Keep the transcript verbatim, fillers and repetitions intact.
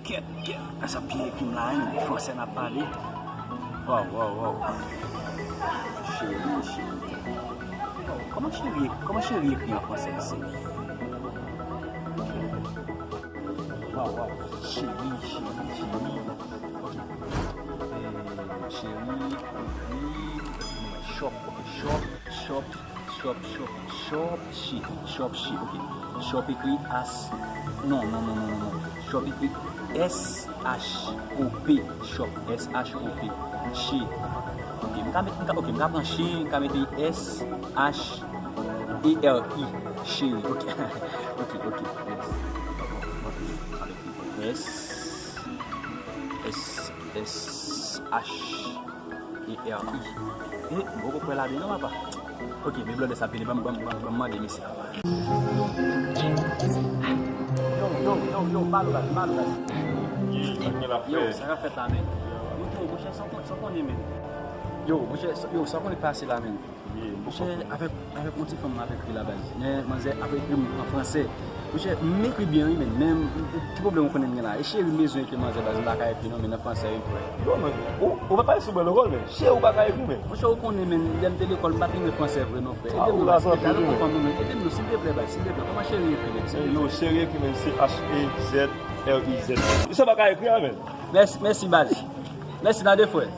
Kèt, kèt, sa byen ekri m la, wi, fransè n ap pale. Waw, waw, waw. Cheri, cheri. Kòman cheri, kòman cheri ekri an fransè, mesye? Waw, waw. Cheri, cheri, cheri. Ok. Eh, cheri, ekri. Shop, ok, shop, shop, shop, shop, shop, shi, shop, shi, ok. Shop ekri as, non, non, non, non, non, non. Shop ekri S H O P, shop, S H O P, shi. Ok, m ka met, m ka, ok, m ka pran shi, m ka mete S H E R I, sheri, ok. Ok, ok, yes. S, S, S, H. E R I. E, m poko kwè ladan non, papa. Ok, men blòdè sa ap vini, ban m, ban m, ban m, ban m mande mesye a. Yo, yo, yo, yo, malo, baz, malo, baz. Yo, sa k ap fèt la, men? Yo, monchè, sa w kon-, sa w konnen, men? Yo, monchè, sa, yo, sa w konnen k pase la, men? Monchè, avèk, avèk yon ti fanm m ap ekri la, baz. Men manzè ap ekri m an fransè. Monchè, m ekri byen, wi, men, men m, m, ki pwoblèm ou konnen m gen la? E cheri m bezwen ekri manzè, baz, m pa ka ekri non, men nan fransè, wi, frè. Yo, men, ou, ou pa pale sou bèl lekòl, men. Cheri, ou pa ka ekri, men. Monchè, ou konnen, men, lè m te lekòl, m pa t renmen fransè vre, non, frè. Ede m non, baz, ede m non, fanm mwen, ede m non, silvouplè, baz, silvouplè. Kòman cheri ekri, men? Silvouplè. Yo, cheri ekri, men, C H E Z R I Z. Ou sa pa ka ekri, a, men? Mèsi, mèsi, baz. Mèsi, tande, frè.